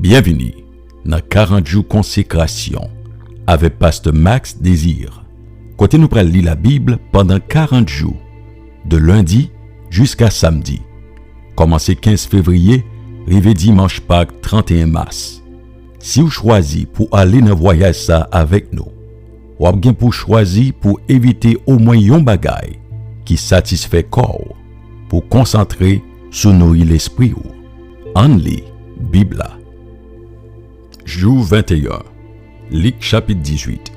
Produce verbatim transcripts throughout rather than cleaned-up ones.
Byenvini nan karant jou konsekrasyon avèk Pastè Max Désir, kote nou pral li Labib pandan karant jou, de lendi jiska samdi, kòmanse kenz fevriye rive dimanch Pak trannteyen mas. Si w chwazi pou ale nan vwayaj sa a avèk nou, w ap gen pou chwazi pou evite omwen yon bagay ki satisfè kò w, pou konsantre sou nouri lespri w. Ann li Bib la. Jou venteyen, Lik chapit dizuit,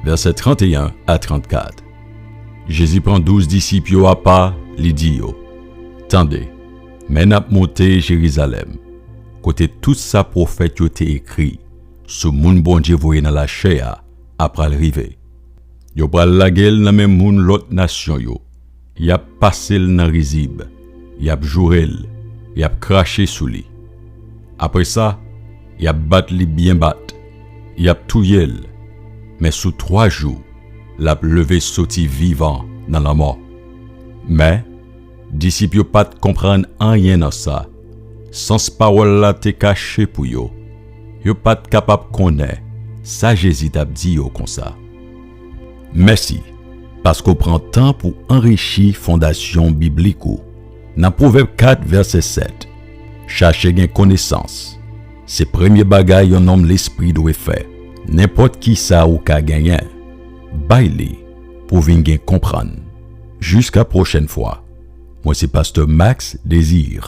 vèsè trannteyen a trannkat. Jezi pran douz disip yo apa, li di yo: Tande, men n ap monte Jerizalèm, kote tout sa pwofèt yo te ekri sou moun Bondye voye nan lachè a apral rive. Yo pral lage l nan men moun lòt nasyon yo. Y ap pase l nan rizib, y ap joure l, y ap krache sou li. Apre sa, y ap bat li byen bat, y ap touye l, men sou twa jou, l ap leve soti vivan nan lanmò. Men, disip yo pa t konprann anyen nan sa. Sans pawòl la te kache pou yo. Yo pa t kapab konnen sa Jezi t ap di yo konsa. Mèsi, paske w pran tan pou anrichi fondasyon biblik ou. Nan Pwovèb kat, vèsè sèt, chache gen konesans. Se premye bagay yon nonm lespri dwe fè. Nenpòt ki sa ou ka genyen, bay li pou w vin gen konprann. Jiska pwochèn fwa, mwen se Pastè Max Désir.